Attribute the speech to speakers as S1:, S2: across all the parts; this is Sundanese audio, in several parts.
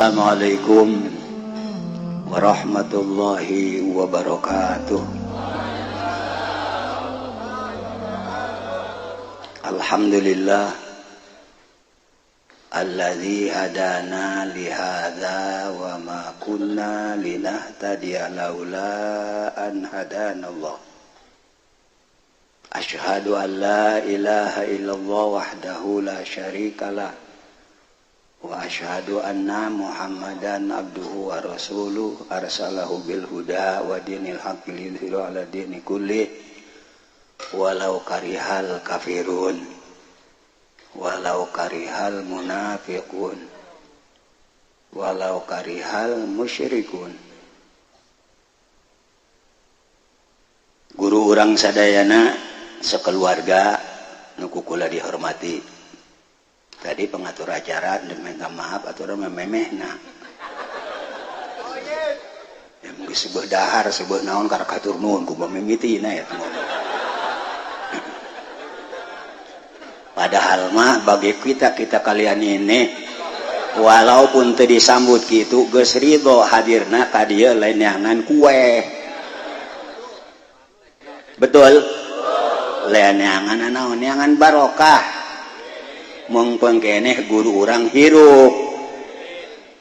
S1: Assalamualaikum warahmatullahi wabarakatuh. Alhamdulillah alladzi hadana li hadza wa ma kunna linahtadiya laula an hadanallah. Asyhadu an la ilaha illallah wahdahu la syarikalah wa asyhadu anna Muhammadan abduhu wa rasuluh arsalahu bil huda wa dinil haqqi liyudhhirahu ala dini kullih walau karihal kafirun walau karihal munafiqun walau karihal musyrikun. Guru urang sadayana sekeluarga nu kukula dihormati. Tadi pengatur acara minta maaf aturan mememehna. Ya mungkin sebuah dahar, sebuah naon karena katur nuhun ku mimitina ya. Padahal mah bagi kita kalian ini walaupun teu disambut kitu geus ridho hadirna ka dieu lain neangan kue. Betul? Lain neangan naon, neangan barokah. Mengpeng keneh guru urang hirup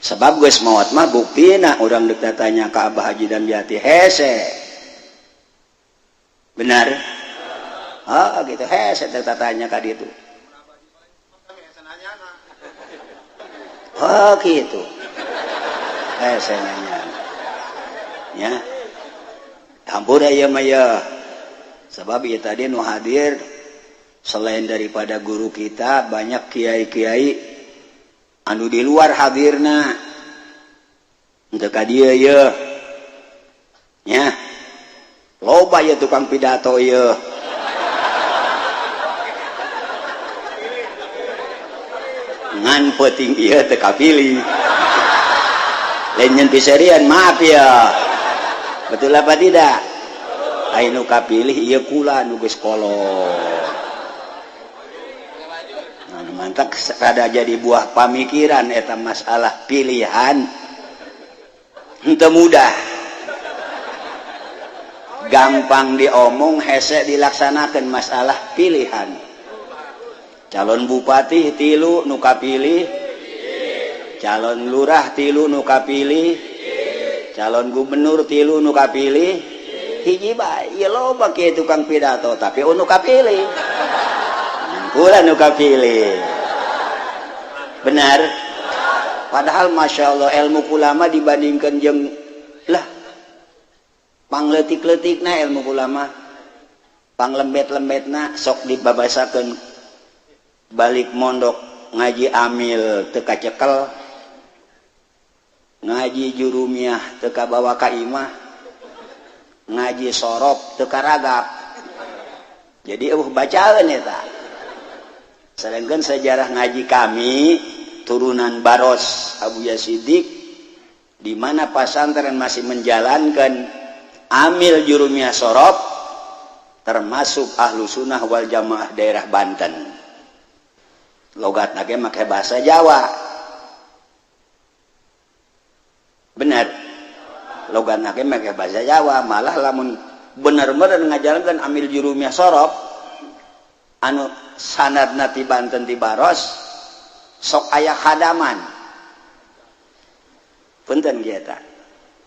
S1: sebab geus maot mah buktina urang deuk tanya ka Abah Haji dan Jati hese benar oh gitu hese deuk tanya ka ditu oh gitu hese nanya nya hampura ieu mah ya sebab ieu tadi nu hadir selain daripada guru kita banyak kiai-kiai anu di luar hadirna henteu ka dieu yeuh nya loba ye tukang pidato yeuh ngan peuting ieu teu kapilih lain nyeun piserian maaf ya betul apa tidak aya nu kapilih ieu kula nu geus kolot. Mantap rada jadi buah pamikiran eta masalah pilihan henteu mudah gampang diomong hese dilaksanakan masalah pilihan calon bupati tilu nu kapilih calon lurah tilu nu kapilih calon gubernur tilu nu kapilih hiji bae ieu loba kieu tukang pidato tapi nu kapilih kula nu kapilih benar padahal masya Allah ilmu ulama dibandingkan jeung lah pangletik-letikna ilmu ulama panglembet-lembetna sok dibabasakeun balik mondok ngaji amil teu kacekel ngaji jurumiah teu kabawa ka imah ngaji sorop teu karagap jadi eueuh bacaeun eta. Sedangkan sejarah ngaji kami turunan Baros Abu Yasidik di mana pasantren masih menjalankan amil jurumiyah sorop termasuk ahlu sunnah wal jamaah daerah Banten. Logatna ge make bahasa Jawa. Benar. Logatna ge make bahasa Jawa, malah lamun bener-bener ngajalankan amil jurumiyah sorop anu sanadna ti Banten ti Baros sok aya khadaman punten kieu eta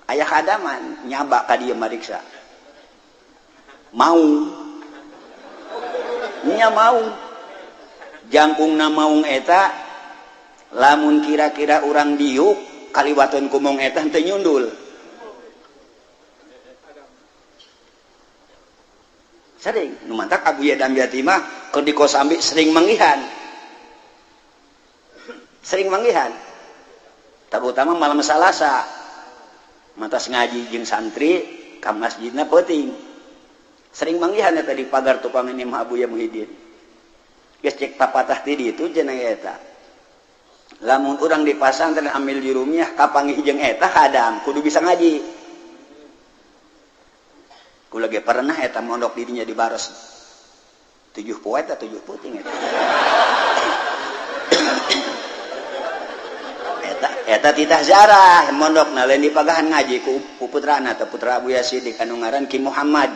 S1: aya khadaman nyaba ka dieu mariksa maung nya maung jangkungna maung eta lamun kira-kira urang diuk kaliwatan ku maung eta henteu nyundul sering nu mantak Abu Yadam Yatimah keur di Kosambi sering manggihan terutama malam Salasa matas ngaji jeung santri ka masjidna peuting sering manggihan eta di pagar tukang ini mah Abu Ya Muhyiddin geus cek papatah ti ditu cenah eta lamun urang di pasantren amil jurumiah kapanggih jeung eta hadam kudu bisa ngaji. Kula ge pernah eta mondok dirinya di Baros 7 poe eta 7 peuting eta. Eta Eta titah ziarah mondokna lain di pagahan ngaji ku putrana atau putra Abuya Sidik anu ngaran Ki Muhammad.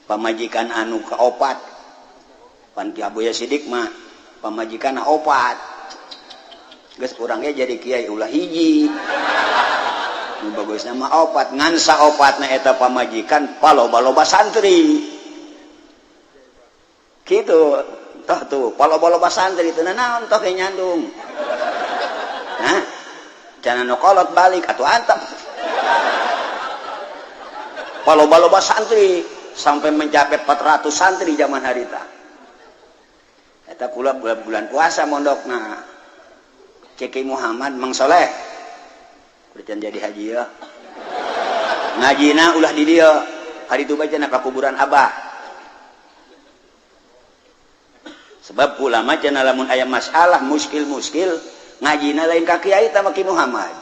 S1: Pamajikan anu kaopat. Pan Ki Abuya Sidik mah pamajikan opat. Geus urang ge jadi kiai ulah hiji. Nu bagusna mah opat, ngan saopatna eta pamajikan paloba-loba santri. Kitu toh tuh paloba-loba santri teu naon toh ge nyandung. Hah? Jangan nu kolot balik atuh antep. Paloba-loba santri sampai mencapai 400 santri zaman harita. Eta kula bulan puasa mondokna. Ceki Muhammad Mang Soleh. Kudu jadi haji ya. Ngajina ulah di dieu. Hari itu baca ka kuburan abah. Sebab ulama cenah lamun aya masalah muskil-muskil ngajina lain ka kiai tah Ki Muhammad.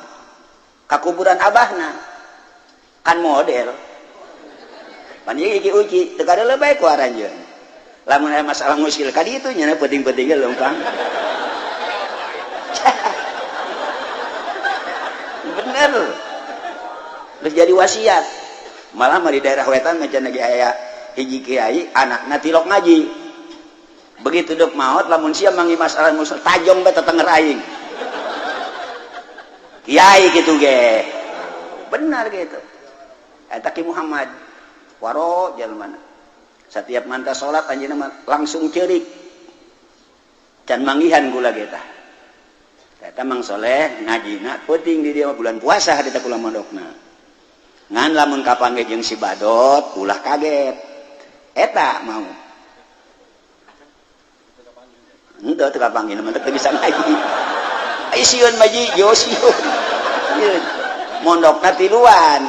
S1: Ka kuburan abahna. Kan model. Pan ieu Ki Uci teu kada bae ku aranjeun. Lamun aya masalah muskil ka ditu nya penting-pentingnya leumpang. Bener. Geus jadi wasiat. Malah mah di daerah wetan mah cenah ge aya hiji kiai anakna tilok ngaji. Begitu dek maot lamun sia mangi masalah muskil tajong bae tetenger aing. Kiai gitu ge. Benar gitu. Eta Ki Muhammad waro jalmana. Setiap manta salat anjeunna mah langsung ceurik. Can manggihan kula ge tah. Eta Mang Soleh ngajina peuting di dieu bulan puasa harita kula mondokna. Ngan lamun kapanggih jeung si Badot ulah kaget. Eta mau. Henteu teu kapanggih mah teu bisa ngaji. Ai sieun mah ji, jo sieun. Mondokna tiluan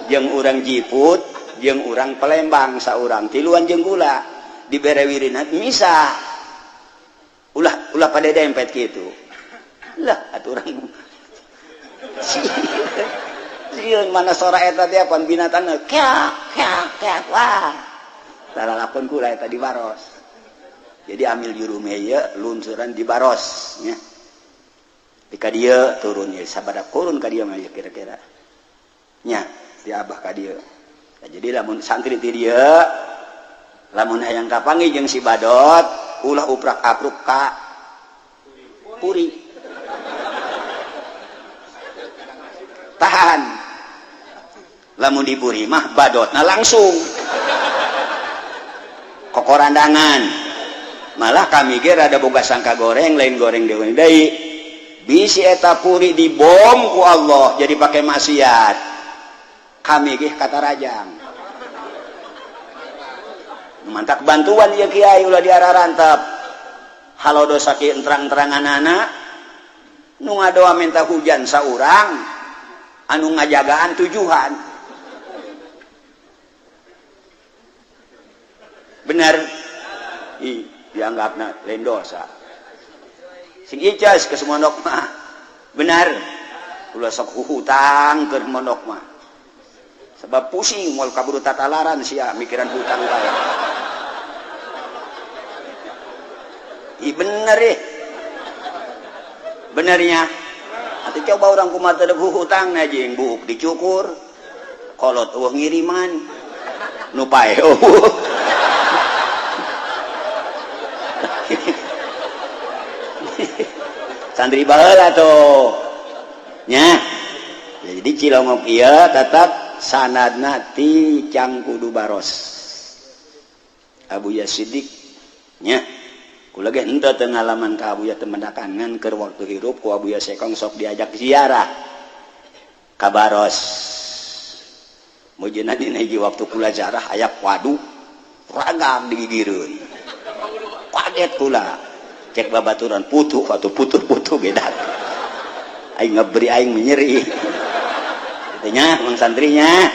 S1: jeung urang Jiput, jeung urang Palembang saurang tiluan jeung kula dibere wirina misah. Ulah ulah pada dempet kitu. Lah atuh urang. Sieun mana sora eta teh pan binatangna keak keak keak wah. Talalakon kula eta di Baros. Jadi amil jurume ieu luncuran di Baros nya. Di ka dieu turun ieu sabada kurun ka dieu mah kira-kira. Nya di abah ka dieu. Nah, jadi lamun santri ti dieu lamun hayang kapanggih jeung si Badot ulah uprak-apruk ka puri. Tahan. Lamun di puri mah badotna langsung kokorandangan. Malah kami ge rada boga sangka goreng lain goreng deui deui. Bisi eta puri dibom ku Allah jadi pakai maksiat. Kami ge kata rajang. Mantak bantuan ieu kiai ulah diararantep. Halo dosa ki entrang-entranganana nu ngadoa minta hujan saurang anu ngajagaan tujuhan. Bener? Ih, dianggapna lain dosa. Sing icas ke mondok mah. Benar. Ulah sok hutang keur mondok mah. Sebab pusing moal kaburu tatalaran sia mikiran hutang bae. Ih bener eh. Benernya. Atuh coba urang kumaha teu hutang na jeung buuk dicukur. Kolot eueuh ngiriman. Nu pae eueuh. Santri baheula tuh. Nya. Jadi Cilongok ieu tetap sanadna ti Cangkudu Baros. Abuya Sidik nya. Kula ge henteu teu ngalaman ka Abuya teu mendakan ngan keur waktu hirup ku Abuya Sekong sok diajak ziarah ka Baros. Mujina dina hiji waktu kula ziarah aya wadu ragam digigireun. Kaget kula. Cek babaturan putu atuh putu-putu gedak. Aing ngeberi aing menyeri. Kitu nya mang santrinya.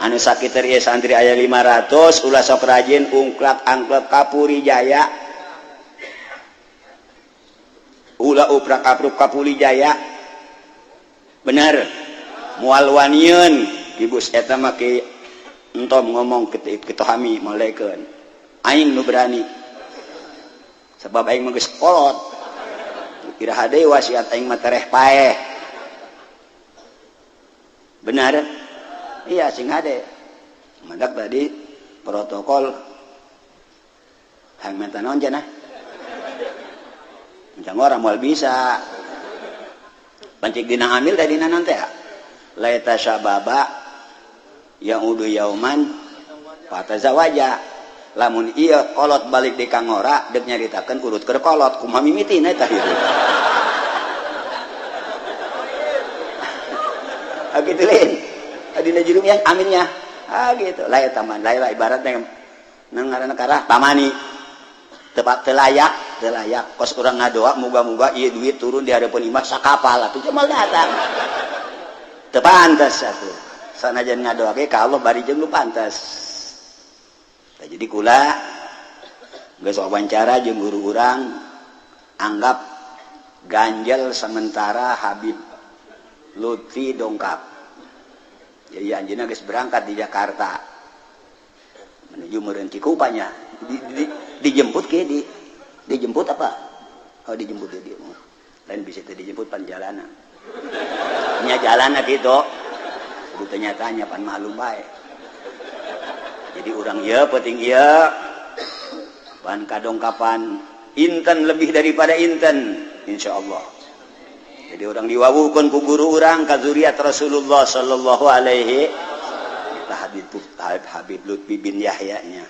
S1: Anu sakitu ieu santri aya 500 ulah sok rajin ungklak angklek Kapuri Jaya. Ulah uprak apruk Kapuri Jaya. Bener. Moal wanieun ibus eta mah ki entom ngomong ke Tohami molekeun. Aing nu berani. Sebab aing mah geus kolot. Iraha deui wasiat aing mah tereh paeh. Benar? Iya, sing hade. Madak tadi protokol hang menta naon cenah? Jangan orang moal bisa. Pancik dina amil tadi dina naon teh? Laita syababa yaudu yauman fatazawaja. Lamun ieu kolot balik di kangora deuk nyaritakeun urut keur kolot kumaha mimitina eta hirup. Ah gitu lain. Dina jurung yang aminnya. Ah gitu. Lain taman, lain ibaratnya nang ngaranna karah pamani. Tepat telayak, telayak. Kos urang ngadoa muga-muga ieu duit turun di hadapan imah sakapal atuh jamal datang. Teu pantes atuh. Sanajan ngadoa ge ka Allah bari jeung nu pantes. Tah jadi kula geus wawancara jeung guru urang anggap ganjel sementara Habib Lutfi dongkap. Jadi anjeunna geus berangkat di Jakarta menuju meureun Cikupanya. Dijemput ke dijemput apa? Oh dijemput dia. Lain bisa teh dijemput pan jalana. Nya jalana kitu. Kudu tanya-tanya pan maklum bae. Jadi urang ieu penting ieu pan kadongkapan inten lebih daripada inten insyaallah. Jadi orang diwawuhkeun ku guru urang ka zuriat Rasulullah sallallahu alaihi Habib Habib Lutfi bin Yahya nya.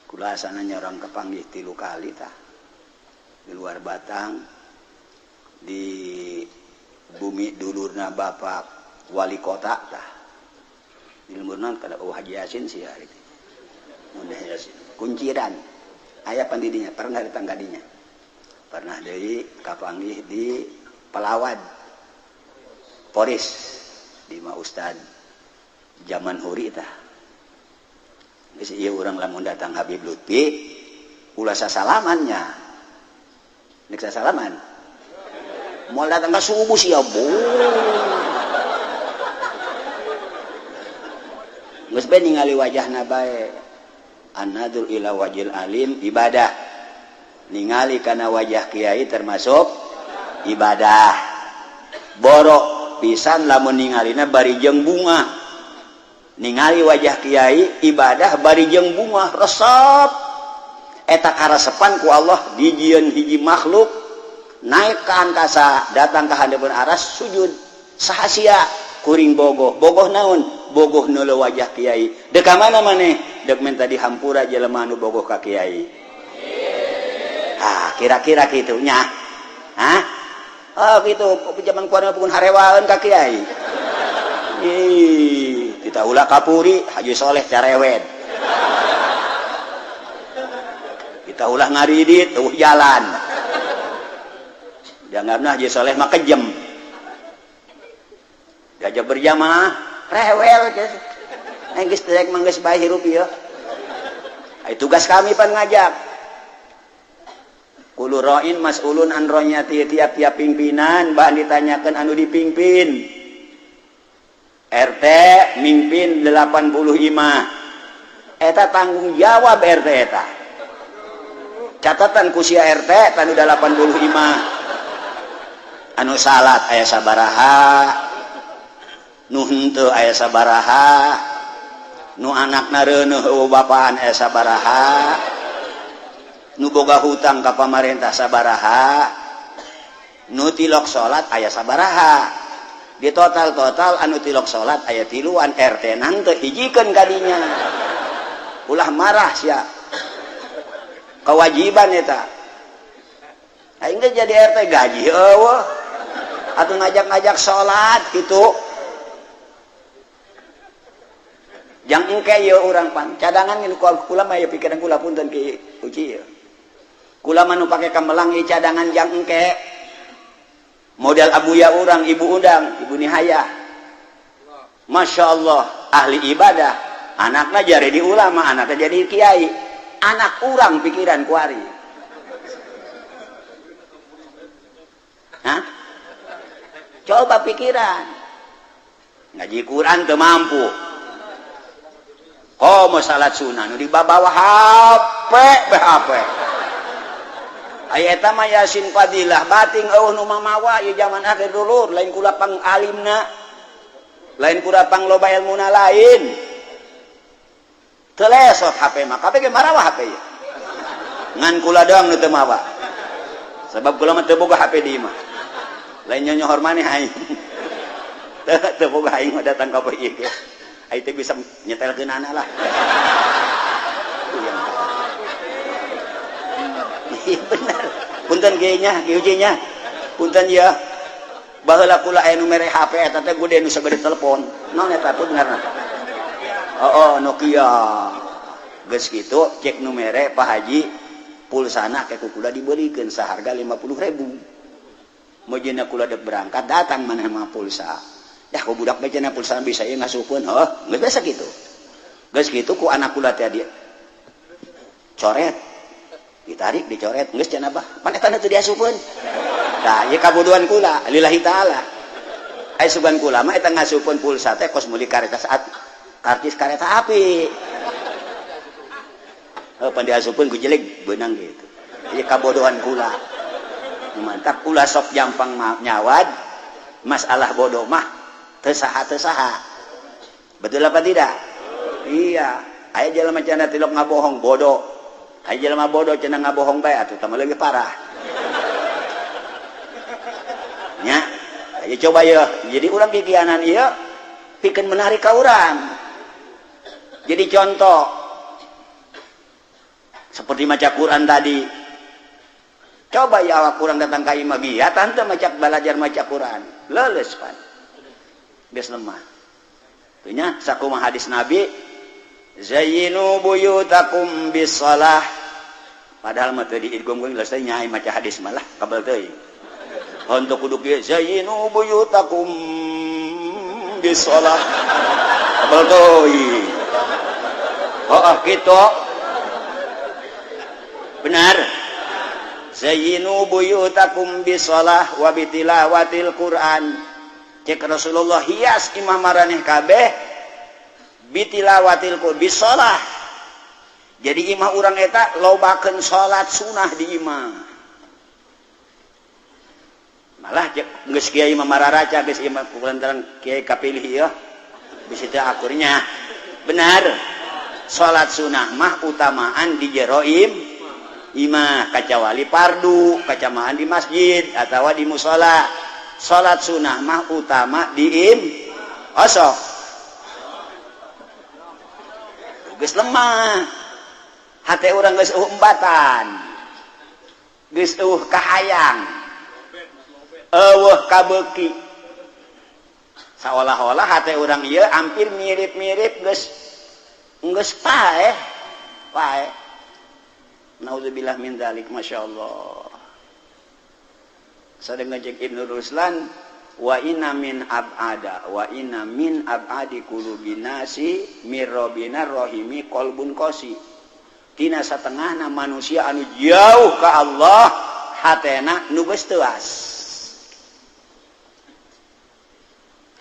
S1: Kula asananya orang kepanggih 3 kali tah. Di luar Batang, di bumi dulurna bapak wali kota tah. Di lemburna kada oh Haji Yasin sih hari itu. Mudah Yasin. Kunciran. Aya pandidinya pernah datang kadinya. Pernah deui kapanggih di Pelawad. Poris di ma Ustad zaman huri tah. Geus ieu urang lamun datang Habib Lutfi ulah sasalamannya. Nek sasalaman. Moal datang ka subuh sia bu. Geus bae ningali wajahna bae. An-nadhur ila wajhil alim ibadah. Ningali kana wajah kiai termasuk ibadah. Borok pisan lamun ningalina bari jeung bunga. Ningali wajah kiai ibadah bari jeung bunga resep. Eta karasepan ku Allah dijieun hiji makhluk naik ke angkasa datang ke handapeun aras sujud saha sia kuring bogoh. Bogoh naon? Bogoh neuleuh wajah kiai. Deuk ka mana maneh? Deuk minta dihampura jelema nu bogoh ka kiai. Ah, kira-kira kitu nya. Hah? Oh gitu, zaman kuari pun harewaeun ka kiai. Ih, kita ulah kapuri Haji Soleh carewet. Kita ulah ngaridit eueuh jalan. Dianggapna Haji Soleh mah kejem. Diajak berjamaah rewel geus. Geus direk mah geus bae hirup ieu. Ai tugas kami pan ngajak. Kullu ra'in mas'ulun an ra'iyati, tiap-tiap pimpinan bahan ditanyakeun anu dipimpin. RT mimpin 80 imah. Eta tanggung jawab RT eta. Catatan ku sia RT tanu 80 imah. Anu salat aya sabaraha, nu henteu aya sabaraha, nu anakna reuneuh eueuh bapaan aya sabaraha, nu boga hutang ka pamarentah sabaraha, nu tilok salat aya sabaraha. Di total-total anu tilok salat aya 3 RT nante hijikeun kadinya. Ulah marah sia. Kewajiban eta. Aing teh jadi RT gaji eueuh. Atuh ngajak-ngajak salat kitu. Jang engke ieu urang pan cadangan nu kula mah ieu pikiran kula punten ki uci ieu. Kula mah nu pake kamelang ieu cadangan jang engke. Model abuya urang ibu undang, ibu Nihayah. Masya Allah, ahli ibadah. Anaknya jadi ulama, anaknya jadi kiai. Anak urang pikiran kuari. Hah? Coba pikiran. Ngaji Quran teu mampu. Komo salat sunnah nu dibabawa HP BHP. Aya eta mah Yasin Fadilah bating eueuh nu mamawa ieu zaman akhir dulur lain kula pangalimna. Lain kurapang loba ilmuna lain. Teu lesot HP mah, kabeh ge marawa HP ieu. Ngan kula doang nu teu mawa. Sebab kula mah teu boga HP di imah. Lain nyonyohor maneh aing. Teu boga aing mah datang ka ieu ge. Aing teh bisa nyetelkeunana lah. Iya bener. Punten kieu nya, kieu nya. Punten ya. Baheula kula aya nu mere HP eta teh gede nu sagede telepon. Naon eta pun ngaranna? Oh, Nokia. Geus kitu cek nu mere Pak Haji pulsana ke ku kula dibelikeun saharga 50.000. Mojena kula dek berangkat datang maneh mah pulsa. Ya ku budak bae cenah pulsa bisa ieu ngasupeun. Heuh, geus biasa kitu. Geus kitu ku anak kula teh coret. Ditarik dicoret geus cenah bah. Pan eta teu diasupeun. Tah ieu kabodohan kula lillahi taala. Ai sugan kula mah eta ngasupeun pulsa teh kos meuli kareta saat karcis kereta api. Oh, pan diasupkeun ku jelek beunang gitu. Ieu kabodohan kula. Mantap kula sok jampang nyawad masalah bodoh mah teu saha. Betul apa tidak? Iya. Aya jelema cenah tilok ngabohong bodoh. Aya jelema bodoh cenah ngabohong bae atuh tambah leuwih parah. Nya, ayo coba ya. Jadi urang kikianan ieu pikeun menarik ka urang. Jadi contoh seperti maca Quran tadi. Coba ya awak kurang datang ka imah giat tante maca belajar maca Quran. Leuleus pan. Geus lemah. Teu nya sakumaha hadis Nabi zayyinu buyutakum bis-shalah. Padahal mah teu diidgom geus teh nyai maca hadis malah kabel teuing. Honto kudu kieu zayyinu buyutakum bis-shalah. Kabel teuing. Oh, gitu. Benar. Zayyinu buyutakum bis-shalah wa bitilawatil Quran. Cek Rasulullah hias imah maraneh kabeh bitilawatil Quran bis-shalah. Jadi imah urang eta lobakeun salat sunah di imah. Malah cek geus kiai mah mararaca geus imah kulantaran kiai kapilih ieu. Bisi teu akurnya. Benar. Salat sunah mah utamaan di jero imah kacawali fardu, kacamaan di masjid atawa di musala. Salat sunah mah utama di im osok. Geus lemah. Hate urang geus eueuh embatan. Geus eueuh kahayang. Eueuh kabeuki. Saolah-olah hate urang ieu hampir mirip-mirip geus geus paeh. Paeh. Nauzubillah min dzalik, masyaallah. Sadeng ngajek Ibnu Ruslan wa inna min abada wa inna min abadi qulubinasi mirrabina rahimi qalbun qasi. Tina satengahna manusia anu jauh ka Allah hatena nu geus teuas.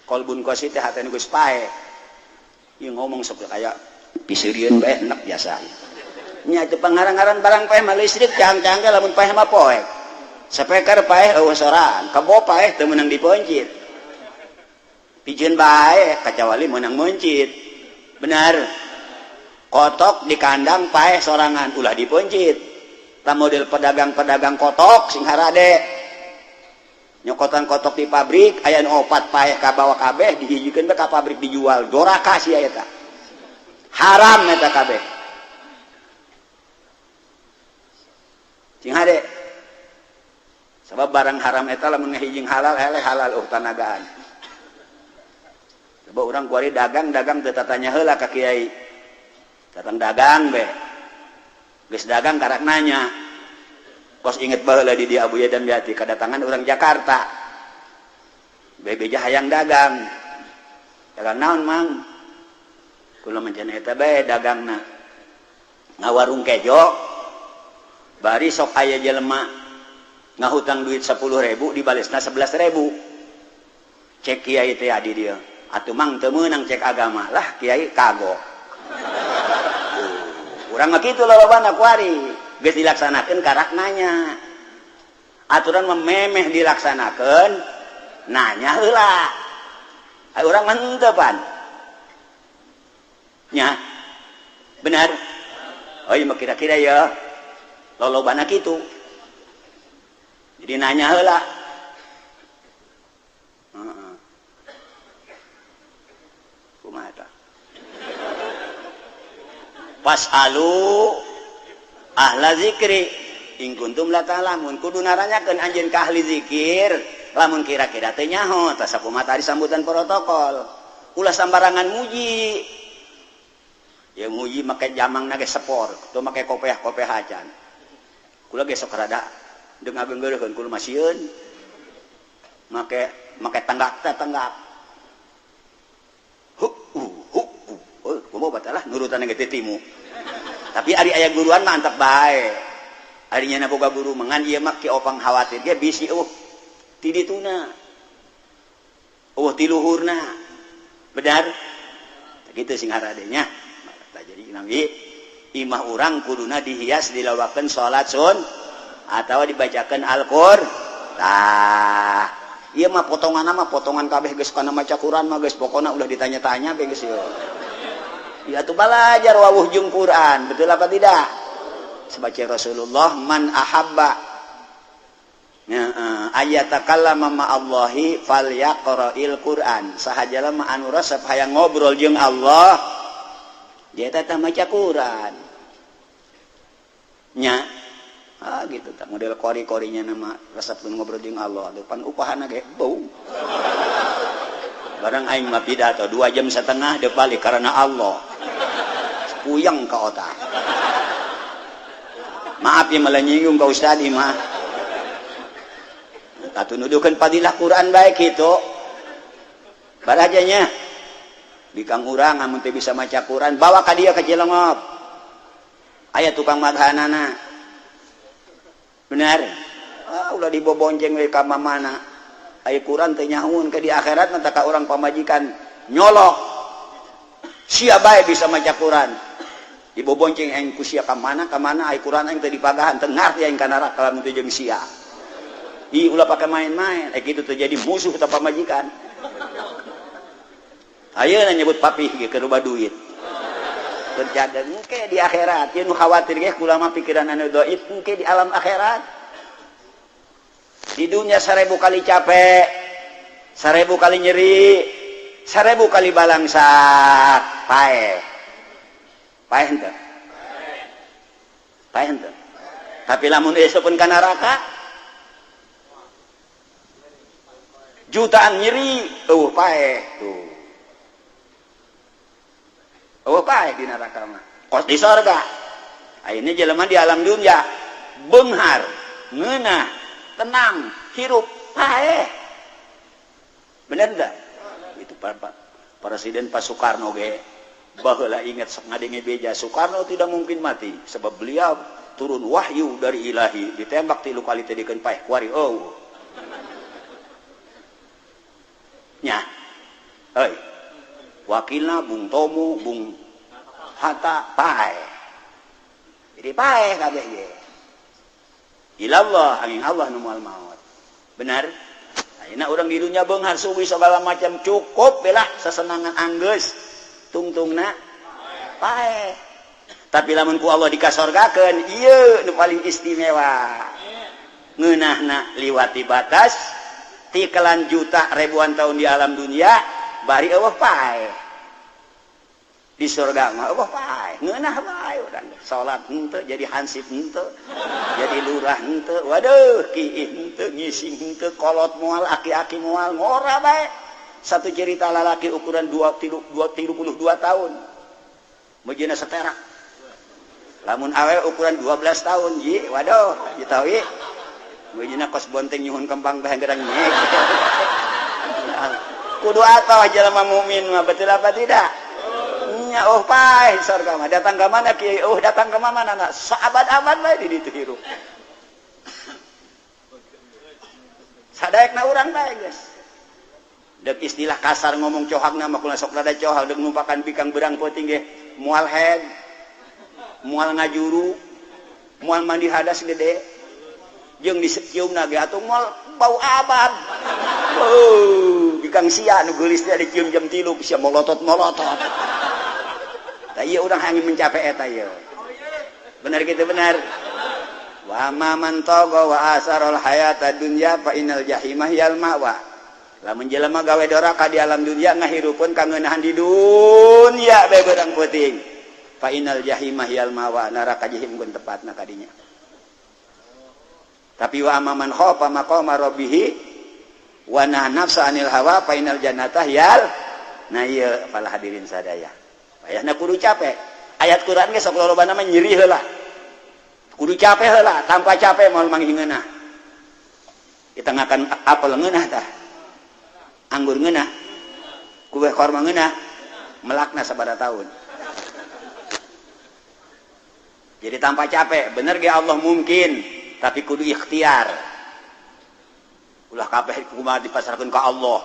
S1: Qalbun qasi teh hatena geus paeh. Ieu ngomong sok kaya piseurieun bae enak biasa. Nya teu pangarang-aran barang paeh mah listrik cang-cang ge lamun paeh mah poek. Speaker paeh eueuh soraan, kebo paeh teu meunang dipencit. Pijeun bae kacawali meunang meuncit. Benar. Kotok di kandang paeh sorangan ulah dipencit. Tah model pedagang-pedagang kotok sing harade. Nyokotan kotok di pabrik aya nu opat paeh ka bawa kabeh dihijikeun ka pabrik dijual. Doraka sia eta. Haram eta kabeh. Sing hade. Sebab barang haram eta lamun ngahijing halal eleh halal tanagaan. Coba urang kuari dagang-dagang teu tatanya heula ka kiai. Datang dagang be. Geus dagang karak nanya. Kos inget baheula di dia Abuya dan Biati kedatangan orang Jakarta. Bebeja hayang dagang. Dagang naon mang? Kula mencan eta bae dagangna. Ngawarung kejo. Bari sok aya jelema ngahutang duit 10.000 dibalesna 11.000. Cek kiai teh adi dia. Atuh mang teu meunang cek agama lah kiai kagok. Urang mah kitu lolobana kuari. Geus dilaksanakeun karak nanya. Aturan mah memeh dilaksanakeun nanya heula. Ayo urang mah henteu pan. Nya. Benar? Oh iya mah kira-kira ya. Lolobana kitu. Jadi nanya heula. Heeh. Kumaha tah? Fas'alu ahla zikri in kuntum la ta'lamun. Kudu naranyakeun anjeun ka ahli zikir lamun kira-kira teu nyaho tah sakumaha tadi sambutan protokol. Ulah sambarangan muji. Ya muji make jamang ge sepor, teu make kopeah-kopeah acan. Kula ge sok rada deung ngageunggeureukeun kula masieun. Make make tenggak teh tenggak. Hu hu hu. Oh, kumaha batalah nurutan ge teu timu. Tapi ari aya guruan mah antep bae. Ari nya boga guru mengan ieu mah ki opang khawatir ge bisi eueuh ti dituna. Eueuh ti luhurna. Benar? Kitu sing haradenya. Jadi nabi imah urang kuduna dihias dilawakeun salat sun atawa dibacakeun Al-Qur'an. Tah, ieu mah potongan mah potongan kabeh geus kana maca Quran mah geus pokona ulah ditanya-tanya be geus ieu. Ya atuh balajar wawuh jeung Quran, betul apa tidak? Sebaca Rasulullah man ahabba ayatakallama ma'allahi falyaqra'il Quran. Saha jalma anu resep hayang ngobrol jeung Allah, dia teh maca Quran. Nya. Ah gitu tak model kori-korinya nama resep ngobrol jeung Allah, depan upahana ge bau. Barang aing mah pidato 2,5 jam dia balik karena Allah. Puyeng ke otak. Maaf ya malah nyinggung ka ustad mah. Tatu nuduhkeun fadilah Quran baik gitu. Barajanya bikang urang amun teu bisa maca Quran bawa ka dia ka Cilongop. Aya tukang madhanana. Benar? Ah ulah dibobonceng we ka mamana. Aya Quran teu nyahuun ke di akhirat mah ka urang pamajikan nyolok. Sia bae bisa maca Quran. Dibobonceng aing ku sia ka mana aya Quran aing teu dipagahan teu ngarti aing ka neraka lamun teu jeung sia. Ih ulah pake main-main, kitu terjadi musuh ta pamajikan. Ayeuna nyebut papih ge keur loba duit. Terjaga engke di akhirat, ieu nu khawatir ge kula mah pikiran anu dhaif engke di alam akhirat. Di dunia 1000 kali capek, 1000 kali nyeri, 1000 kali balangsak, paeh. Paeh henteu? Paeh henteu? Tapi lamun esuk pun ka neraka jutaan nyeri, eueuh paeh tuh. Eueuh paeh di neraka mah. Kos di sorga. Ayeuna jelema di alam dunia beunghar, ngeunah, tenang, hirup, paeh. Bener enggak? Itu Pak Presiden Pak Soekarno ge baheula ingat sok ngadenge beja Soekarno tidak mungkin mati sebab beliau turun wahyu dari ilahi ditembak 3 kali teh dikeun paeh kuari eueuh. Nya. Euy. Wakilna Bung Tomo, Bung Hatta paeh. Jadi paeh kabeh ge. Ilallah angin Allah nu moal maot. Benar? Ayeuna urang di dunya beunghar suwi segala macam cukup belah sesenangan anggeus tungtungna paeh. Tapi lamun ku Allah dikasorgakeun ieu nu paling istimewa. Ngeunahna liwati batas tikelan juta ribuan tahun di alam dunia bari eueuh paeh. Di surga mah eueuh paeh, ngeunah bae urang. Salat henteu, jadi hansip henteu, jadi lurah henteu, waduh kiih henteu, ngising henteu, kolot moal, aki-aki moal, ngora bae. Satu cerita lalaki ukuran 32 tahun. Mujina seterak. Lamun awe ukuran 12 tahun, ji, waduh, ditawi. Mujina kos bonteng nyuhun kembang bae gerang nyek. Kudu atau jelema mukmin mah betul apa tidak? Nya oh paeh surga mah datang ka mana kiai oh datang ka mana na saabad-abad bae di ditu hirup. Sadaekna urang bae geus. Deuk istilah kasar ngomong cohakna mah kula sok rada cohak deuk numpakan bikang berang peuting ge moal head, moal ngajuru, moal mandi hadas gede. Jeung diseciumna ge atuh moal bau abad. Oh, Kang sia nu geulis teh dicium jam 3 sia molotot-molotot. Tah ieu urang hayang mencapai eta ieu. Benar gitu benar. Wa ma man tagha wa asarul hayata dunya fa innal jahima hiyal ma'wa. Lamun jelema gawe doraka di alam dunya ngahirupeun kangeunahan di dunya bae beurang peuting. Fa innal jahima hiyal ma'wa, neraka jahim gun tepatna kadinya. Tapi wa amma man khafa maqama rabbih wa naha nafsa anil hawa fa innal jannata hiyal. Nah ieu pala hadirin sadaya. Payahna kudu capek. Ayat Quran ge sok lolobana mah nyeri heula. Kudu capek heula, tanpa capek moal manggih ngeunah. Kita ngakan apel ngeunah tah. Anggur ngeunah. Kue korma ngeunah. Melakna sabaraha tahun. Jadi tanpa capek, bener ge Allah mungkin, tapi kudu ikhtiar. Ulah kabeh kumaha dipasrahkeun ka Allah.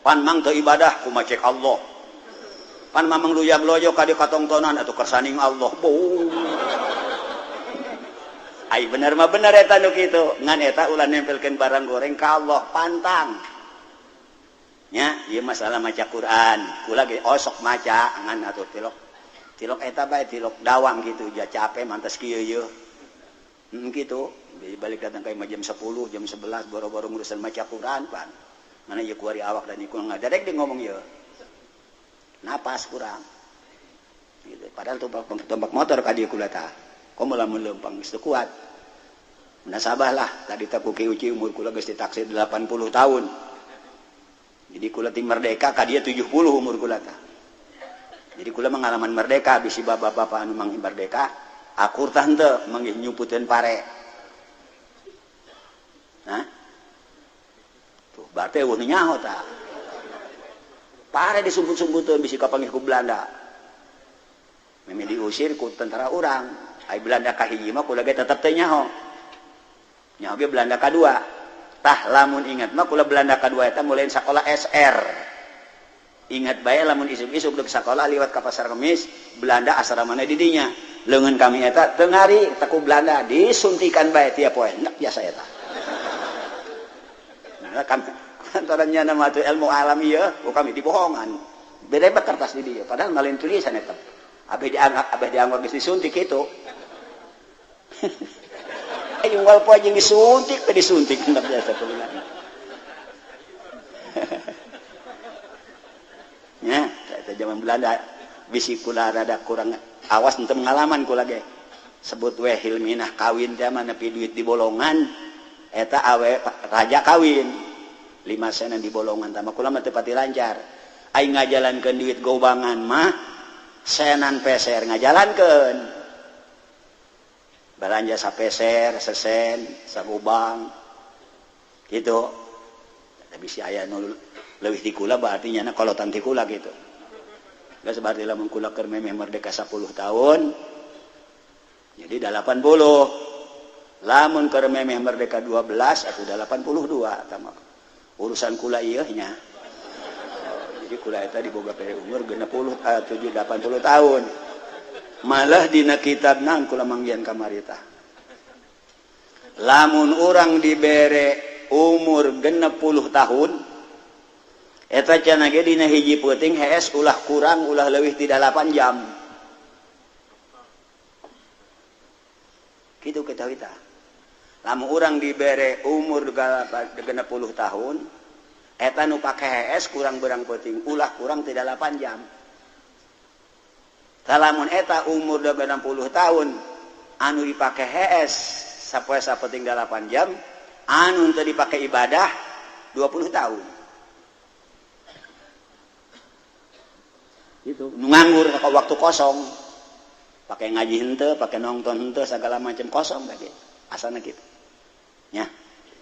S1: Pan mang teu ibadah kumaha cek Allah. Pan mamang luyag loyo ka dikatongtonan atuh kersaning Allah. Boh. Ai bener mah bener eta nu kitu, ngan eta ulah nempelkeun barang goreng ka Allah, pantang. Nya, ieu masalah maca Quran. Kula ge osok maca ngan atuh tilok. Tilok eta bae tilok dawang gitu, ja capek mantas kieu yeuh. Gitu. Balik datang ka imah jam 10, jam 11 boro-boro ngurusan maca Quran pan. Mana ieu kuari awak dan ieu ngadadek dia ngomong ieu. Napas kurang. Gitu. Padahal tombak motor ka dieu kula tah. Komo lamun leumpang geus teu kuat. Munasabah lah tadi teh ku Ki Uci umur kula geus ditaksir 80 tahun. Jadi kula ti merdeka ka dieu 70 umur kula tah. Jadi kula mengalaman merdeka bisi bapak-bapak anu manggih merdeka akur tah henteu manggih nyuputeun pare. Hah? Tuh berarti eueuh nu nyaho tah. Pare disumput-sumputeun bisi kapanggih ku Belanda. Meme diusir ku tentara urang. Ai Belanda kahiji mah kula ge tetep teu nyaho. Nyaho ge Belanda kadua. Tah lamun ingat mah kula Belanda kadua eta mulai sakola SR. Ingat bae lamun isuk-isuk deuk sakola liwat ka pasar Kemis, Belanda asramana di dinya. Leungeun kami eta teu ngari ku Belanda disuntikan bae tiap poe. Nek biasa eta. Nah, kami antaranya nama tu ilmu alam ieu, ku kami dibohongan. Beda kertas di dieu, padahal malin tulisan eta. Abeh dianggap geus disuntik kitu. Ayo unggal poe jeung disuntik teh disuntik hendak biasa kuliah. Nya, eta zaman Belanda bisi kula rada kurang awas henteu pengalaman kula ge. Sebut we hilminah kawin teh mah nepi duit di bolongan eta awe raja kawin. 5 senan di bolongan tah mah kula mah teu pati lancar. Aing ngajalankeun duit gobangan mah senan peser ngajalankeun. Belanja sapeser, sesen, sagobang gitu. Tapi si aya nu leuwih ti kula berarti nyana kolotan ti kula gitu. Geus berarti lamun kula keur memeh merdeka 10 tahun jadi 80. Lamun keur memeh merdeka 12 atau 82 tah mah urusan kula ieu nya. Jadi kula eta diboga pe umur 60 7 80 tahun. Malah dina kitab nang kula manggian kamarita. Lamun urang dibere umur 60 tahun eta cenah ge dina hiji peuting hees ulah kurang ulah leuwih ti 8 jam. Kitu ketahui tah. Lamun urang dibere umur 60 tahun eta nu pake hees kurang berang peuting ulah kurang ti 8 jam. Lamun eta umur 60 tahun anu dipake hees sapoe sapenting 8 jam anu teu dipake ibadah 20 tahun. Gitu, nu nganggur waktu kosong. Pake ngaji henteu, pake nonton henteu segala macam kosong bae. Asana kitu. Nya.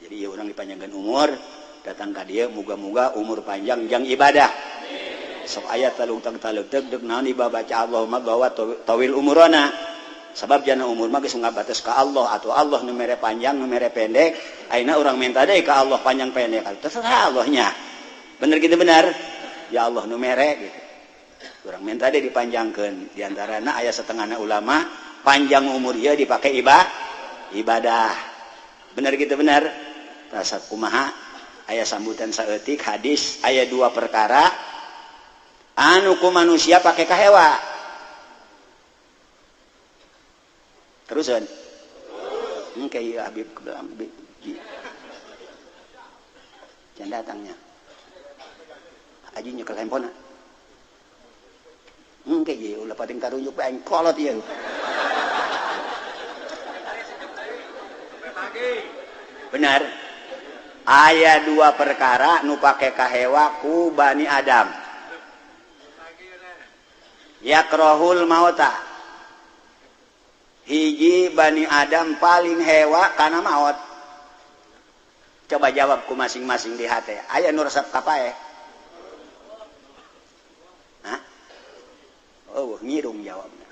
S1: Jadi ieu urang dipanjangkeun umur, datang ka dieu muga-muga umur panjang jang ibadah. Sok aya talungtang taleuteuk deuk naon ibadah Allahumma bawa tawil umurana. Sabab jana umur mah geus ngabates ka Allah atau Allah nu mere panjang nu mere pendek, ayeuna urang minta deui ka Allah panjang pendek. Terserah Allahnya. Bener gitu benar? Ya Allah nu mere gitu. Urang minta deui dipanjangkeun. Di antarana aya setengahna ulama panjang umur ieu dipake ibadah. Bener gitu benar? Rasa kumaha? Aya sambutan saeutik hadis aya dua perkara anu ku manusia pake kahewa. Terusan. Engke ieu Habib kebelang Habib. Can datangnya. Haji nyekel handphone. Engke ieu ulah pating karunjuk bae aing kolot ieu. Benar. Aya dua perkara nu pake kahewa ku Bani Adam. Yakrohul mauta. Hiji Bani Adam paling hewa kana maot. Coba jawab ku masing-masing di hati. Aya nu resep ka paeh? Hah? Oh, ngirung jawabna.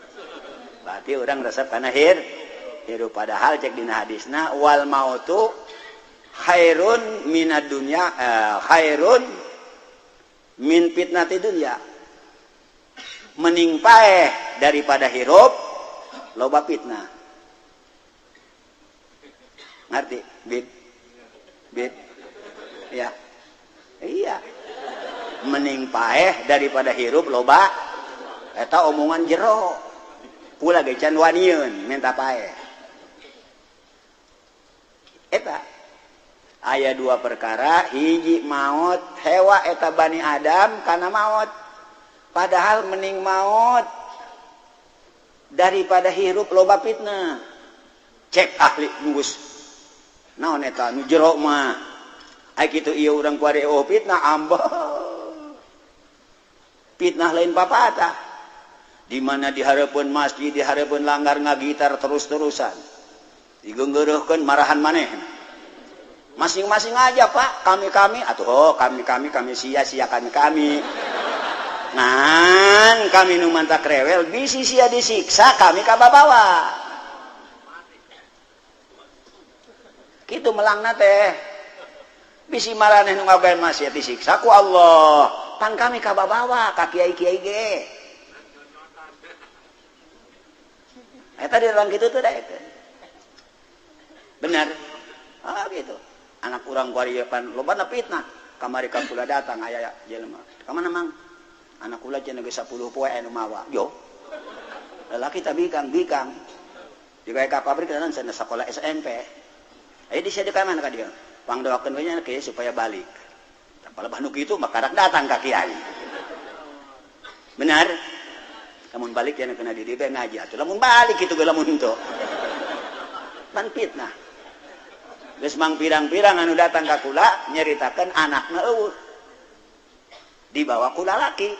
S1: Berarti urang resep kana hirup padahal cek dina hadisna wal mautu khairun minad dunya, khairun min fitnati dunya. Mending paeh daripada hirup loba fitnah. Ngerti? Bib? Bib? Ya. Iya. Mending paeh daripada hirup loba eta omongan jero. Kula ge can wanieun minta paeh. Eta aya dua perkara, hiji maut, hewa eta Bani Adam kana maut. Padahal mending maut daripada hirup loba fitnah. Cek ahli geus naon eta nu jero mah. Ai kitu ieu urang kuari oh fitnah ambeh. Fitnah lain papatah. Di mana di hareupeun masjid, di hareupeun langgar ngagitar terus-terusan. Digeunggeureuhkeun marahan manehna. Masing-masing aja Pak, kami-kami atuh oh kami-kami kami sia-sia kami-kami. Ngan kami nu mantak rewel bisi sia disiksa kami kababawa. Kitu melangna teh. Bisi maraneh nu ngagawe maksiat disiksa ku Allah. Pan kami kababawa ka kiai-kiai ge. Eta di orang kitu teh daekeun. Benar. Ah gitu. Anak urang kuari pan lobana fitnah. Kamari ka kula datang aya jelema. Ka mana mang? Anak kula cenah geus 10 poe anu mawa. Yo. Lalaki tah bikang-bikang. Digawe ka pabrik kan cenah sakola SMP. Aya di sia ka mana ka dieu? Pangdoakeun we nya kieu supaya balik. Palebah nu kitu mah karak datang ka kiai. Benar? Lamun balik cenah kena di dieu ngaji atuh. Lamun balik kitu ge lamun henteu. Pan fitnah. Geus mang pirang-pirang anu datang ka kula nyaritakeun anakna eueuh. Dibawa ku lalaki.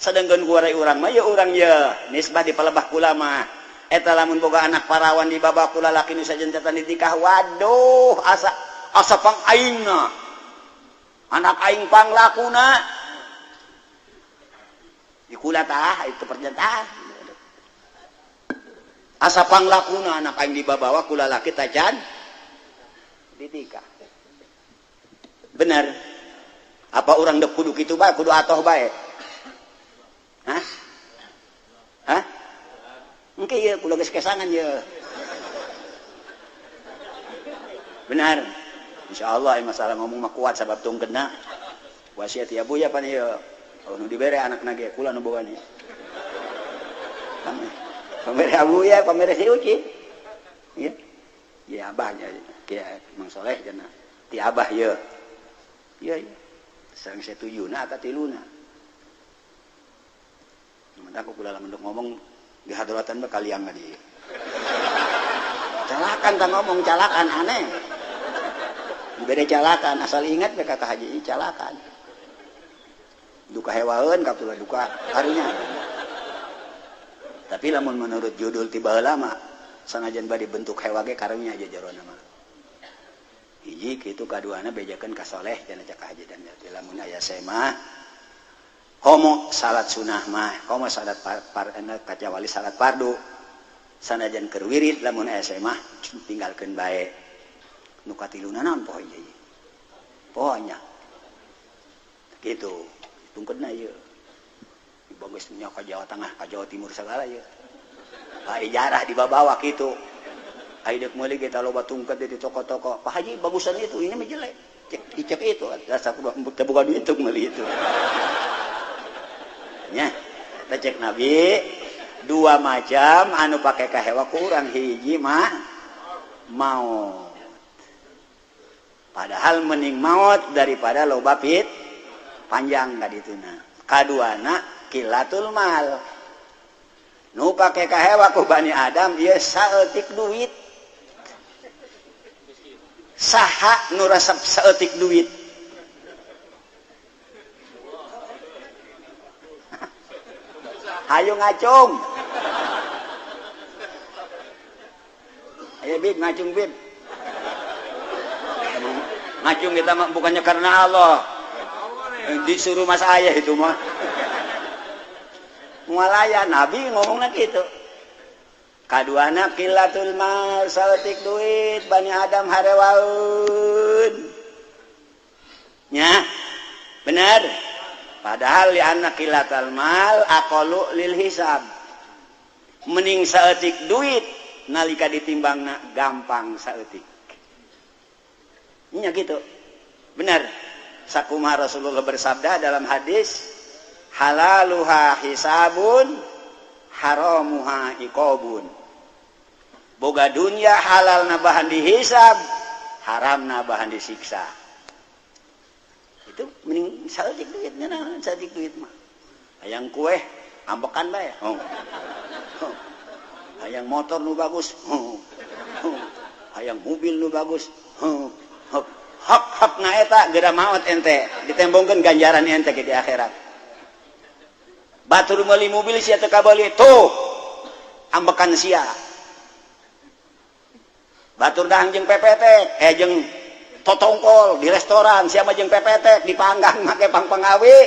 S1: Sedengkeun ku urang mah ye urang ye nisbah di palebah kula mah. Eta lamun boga anak parawan dibawa ku lalaki nu sajentetan ditikah waduh asa asa pang aingna. Anak aing panglakuna. Di kula tah itu pernyataan. Asa panglakuna anak aing dibawa ku lalaki tacan ditikah. Benar. Apa orang dek kudu kitu bae, kudu atoh bae? Hah? Hah? Engke ieu kula geus kesangan ieu. Benar. Insyaallah ieu masalah ngomong mah kuat sabab tung kena. Wasiat ya Buya pan ieu. Oh nu dibere anakna ge kula nu boga nih. Pamere Abu ya, pamere si Uci. Iya. Ya abahnya ya Mang Soleh cenah. Ti abah ieu. Iya iya. Sareng satujuna ka tiluna. Mentak kula lamun ngomong di hadratan mah kaliang di. Calakan tah ngomong calakan aneh. Dibere calakan asal ingat we ka haji calakan. Duka hewaeun ka kula duka harinya. Tapi lamun menurut judul ti baheula mah sanajan bade bentuk hewa ge karunya aja jerona mah. Hiji kitu kaduana bejakeun ka soleh cenah cak haji dan lamun aya semah homo salat sunah mah homo salat par kacawali salat fardu sanajan keur wirid lamun aya semah tinggalkeun bae nu katiluna naon poho ieu pohonya kitu tungkeudna ieu bagus nya ka Jawa Tengah ka Jawa Timur sagala ieu ai jarah dibabawa kitu. Ai deuk meuli ge loba tungkeut di toko-toko. Pak Haji bagusan itu, ini mah jelek. Cek itu rasa buka duit untuk meuli itu. Nya, eta cek Nabi dua macam anu pake kahewa ku urang, hiji mah maot. Padahal mending maot daripada loba pit panjang ka dituna. Kaduana kilatul mal. Nu pake kahewa ku Bani Adam ieu saeutik duit. Saha nu resep saeutik duit? Hayu ngacung. Ayo Bib, ngacung Bib. Ngacung kita mah bukannya karena Allah. Disuruh mas ayah itu mah. Mualaya Nabi ngomongna kitu. Kaduana qillatul mal, saeutik duit Bani Adam harewaeun. Nya, bener. Padahal li anna qillatul mal aqallu lil hisab. Mending saeutik duit nalika ditimbangna gampang saeutik. Nya gitu. Benar. Sakumaha Rasulullah bersabda dalam hadis, halaluha hisabun haramuha iqabun. Boga dunia halal na bahan dihisab, haram na bahan disiksa. Itu mending saeutik duit nya, saeutik duit mah. Hayang kue ambekan bae. Oh. Oh. Hayang motor nu bagus. Oh. Oh. Hayang mobil nu bagus. Oh. Oh. Hak hak na eta geura maot ente, ditembongkeun ganjaran ente ke di akhirat. Batur meuli mobil sia teu kabeuli tuh ambekan sia. Batur dahang jeung PPT, jeung totongkol di restoran sia mah jeung PPT dipanggang make pangpangawi.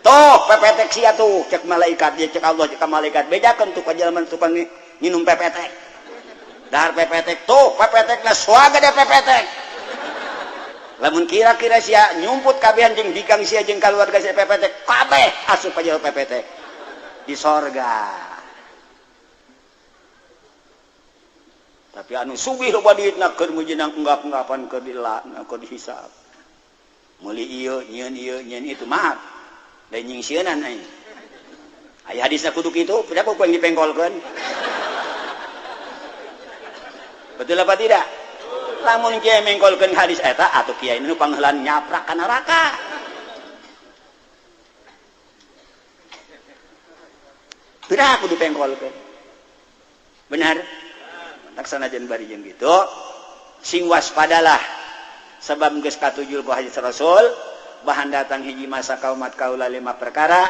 S1: Tuh PPT sia tuh cek malaikat, ya cek Allah cek malaikat bejakeun tuh ka jelema tukang nginum PPT. Dahar PPT tuh PPT na suaga deh PPT. Lamun kira-kira sia nyumput kabehan jeung bikang sia jeung kaluarga sia PPT kabeh asup aja PPT di sorga. Tapi anu sugih loba duitna keur mujinang enggap-enggapan keur dilakna keur dihisab. Meuli ieu nyieun ieu nyieun itu maaf. Lain nyingsieunan aing. Aya hadisna kudu kitu, pedah ku yang dipengkolkeun. Betul apa tidak? Lamun kiai mengkolkeun hadis eta atuh kiai nu pangheulaan nyaprak ka neraka. Pedah kudu dipengkolkeun. Benar? Tak sanajan bari jeung kitu, sing waspadalah sebab geus katujul ku hadis Rasul, bahan datang hiji masa kaumat kaula lima perkara,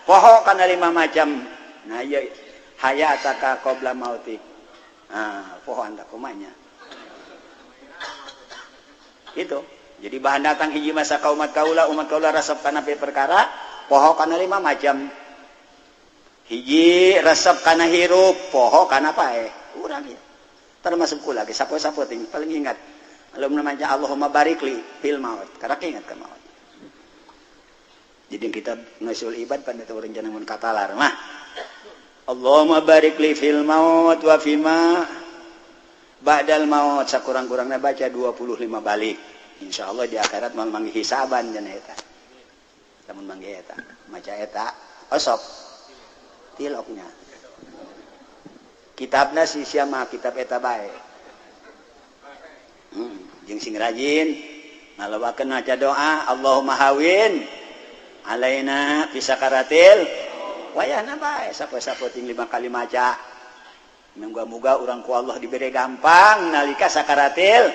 S1: poho kana lima macam. Nah ieu hayataka qabla mautik. Nah, poho anta kumanya. Itu. Jadi bahan datang hiji masa kaumat kaula, umat kaula resep kana perkara, poho kana lima macam. Hiji resep kana hirup, poho kana paeh. Urang ieu. Termasuk kula ge sapoe-sapoe ting paling ingat. Lalu namanya Allahumma barikli fil maut. Karena ingat ke maut. Jadi kita ngasul ibad pada urang jangan mun katalar mah. Allahumma barikli fil maut wa fima ba'dal maut. Sakurang-kurangna baca 25 balik. Insyaallah di akhirat moal manggih hisaban cenah eta. Lamun manggih eta, maca eta osok tiloknya. Kitabna si sia mah kitab eta bae. Jeung sing rajin ngalobakeun maca doa Allahumma hawin alaina fi sakaratil wayahna bae sapoe-sapoe ting 5 kali maca. Muga-muga urang ku Allah dibere gampang nalika sakaratil.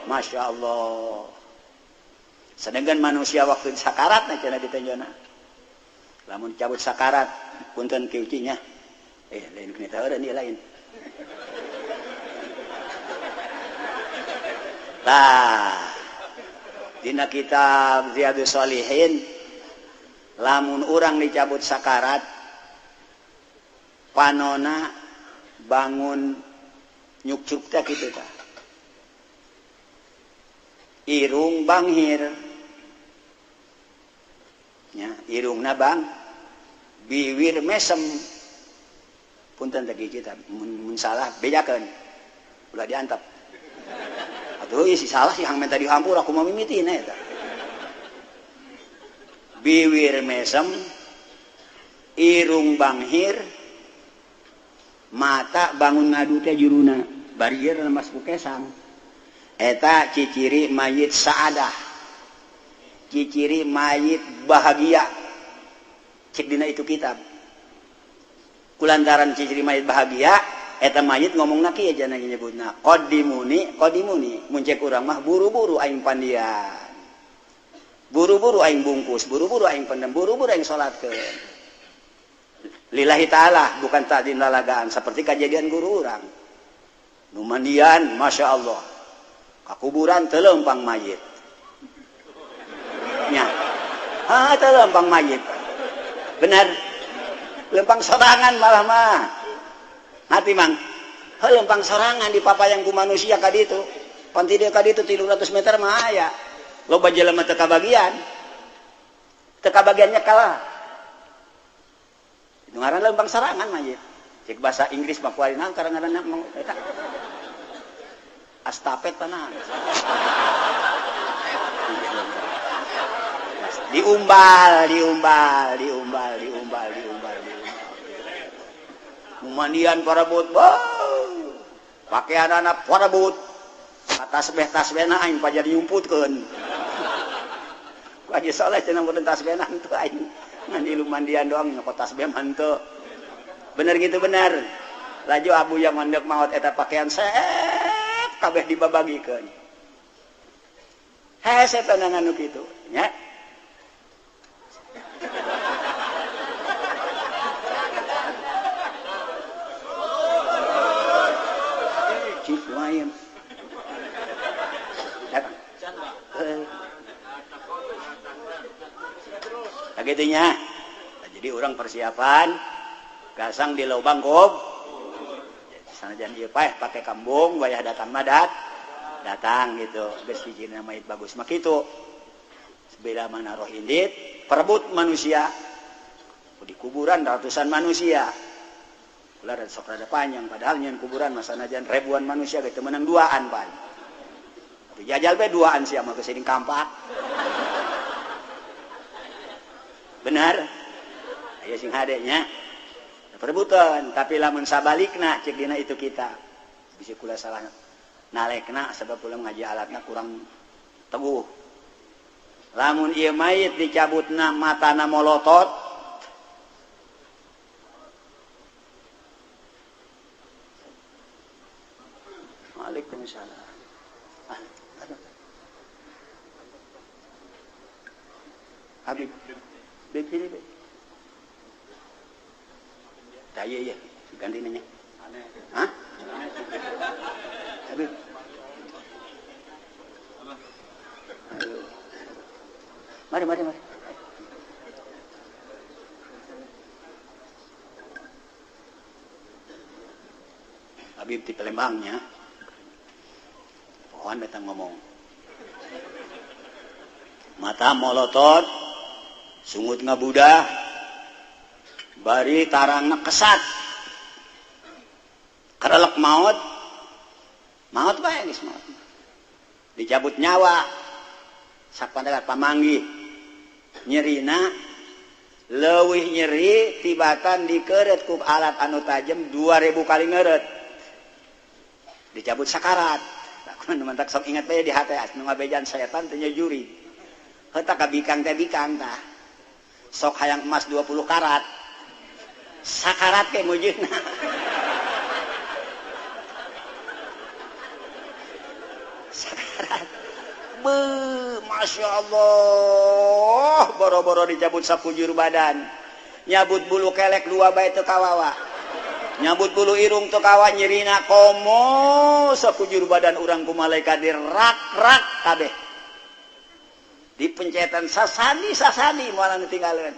S1: Masya Allah. Sedangkan manusia waktu sakarat na cenah ditenjona. Lamun cabut sakarat punten kiucinya. Lain kena tahu dan lain. Tah, dina kitab Riyadhus Shalihin lamun urang dicabut sakarat panona bangun nyukcuk teh kitu tah. Irung banghir. Nya, irungna bang biwir mesem. Punten teh kita mun salah bejakeun. Ulah diantap. Atuh ieu si salah si hang minta dihampura aku mah mimitina eta. Biwir mesem, irung banghir, mata bangun ngadu teh juruna, bari ieu lemas ku kesang. Eta ciciri mayit saadah. Ciciri mayit bahagia. Cek dina itu kitab. Kulantaran ciciri mayit bahagia, eta mayit ngomongna kieu jana nyebutna qadimuni qadimuni, mun cek urang mah buru-buru aing pandian. Buru-buru aing bungkus, buru-buru aing pendem, buru-buru aing salatkeun. Lillahi ta'ala, bukan ta'zim lalagaan seperti kejadian guru urang. Nu mandian, Masya Allah. Ka kuburan teu leumpang mayit. Nya. Ha teu leumpang mayit. Benar. Lempang sorangan malah mah. Hati mang. Heuh lempang sorangan di papayang ku manusia ka ditu. Pan ti dieu ka ditu 300 meter mah aya. Loba jelema teu kabagian. Teu kabagiannya kalah. Itu ngaran lempang sorangan mayit. Cek bahasa Inggris mah kuari naon ngaranna eta. Astapet tanah. Diumbal, diumbal, diumbal, diumbal, diumbal, diumbal. Mandian parebut, pakaian anak parebut. Tasbih tasbihna aing pajar nyumputkeun. Ku aja saleh cenah mun tasbihna henteu aing. Ngan ilu mandian doang nyokot tasbih mah henteu. Bener gitu bener. Laju abu yang mandek maot eta pakaian seep kabeh dibabagikeun. Hese tenangan nu kitu nya. Cik lumayan. Datang. Nah, gitunya. Nah, jadi orang persiapan gasang di lubang gob. Sanajan ieu paeh pake kambung wayah datang madat. Datang gitu. Geus hijina mayit bagus mah kitu. Sebila mana roh indit perebut manusia. Di kuburan ratusan manusia. Ulah rada sok rada panjang padahal nyeun kuburan mah sanajan ribuan manusia ge teu meunang duaan pan. Atuh jajal be duaan sia mah geus sering kampak. Benar? Aya sing hade nya. Perebutan, tapi lamun sabalikna cek dina itu kita. Bisi kula salah nalekna sebab kula ngaji alatna kurang teguh. Lamun ieu mayit dicabutna matana molotot. Waalaikumsalam. Ah, Habib, Bib sini, Bib. Tah iya, ganti nanya. Hah? Habib. Ayo. Mari, mari, mari. Habib di Palembangnya. Pohon datang ngomong. Mata molotot, sungut ngabudah, bari tarangna kesat. Karelek maut. Maut bae geus maut. Dicabut nyawa. Sapandalah pamanggih. Nyerina leuwih nyeri tibatan dikeureut ku alat anu tajem 2000 kali ngeureut. Dicabut sakarat. Aku nu mantak sok ingat bae di hate nu ngabejan setan teh juri. Heuh tah kabikang teh bikang tah. Sok hayang emas 20 karat. Sakarat ke mujuna. Sakarat. Beuh, Masya Allah, boro-boro dicabut sakujur badan. Nyabut bulu kelek dua bae teu kawawa. Nyabut bulu irung teu kawa nyerina komo sakujur badan urang ku malaikat dirak-rak kabeh. Dipencetan sasani-sasani moal anu tinggalkeun.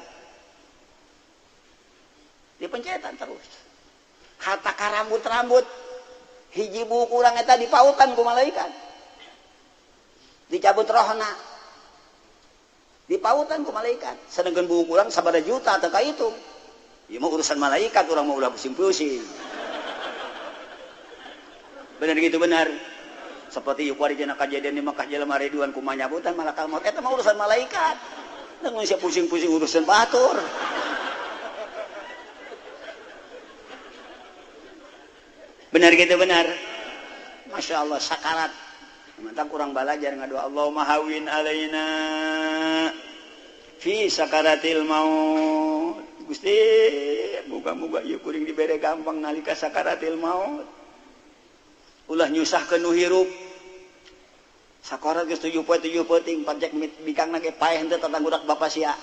S1: Dipencetan terus. Hatta ka rambut-rambut hiji buku urang eta dipautan ku malaikat. Dicabut rohna. Dipautan ku malaikat. Sedangkan buku urang sabaraha juta teu kahitung. Ieu mah urusan malaikat, urang mah ulah pusing-pusing. Bener gitu benar. Seperti ieu kuari cenah kajadian di Mekah jelema riduan kumaha nyabutan malakal maut eta mah urusan malaikat. Da mun sia pusing-pusing urusan batur. Benar gitu benar. Masya Allah sakarat. Mantap kurang belajar ngadoa Allahumma hawin alaina fi sakaratil maut. Gusti muga-muga ieu kuring dibere gampang nalika sakaratil maut. Ulah nyusahkeun nu hirup. Sakarat geus 7 poe 7 peuting pajak bikangna ge paeh henteu tatanggurak bapa sia.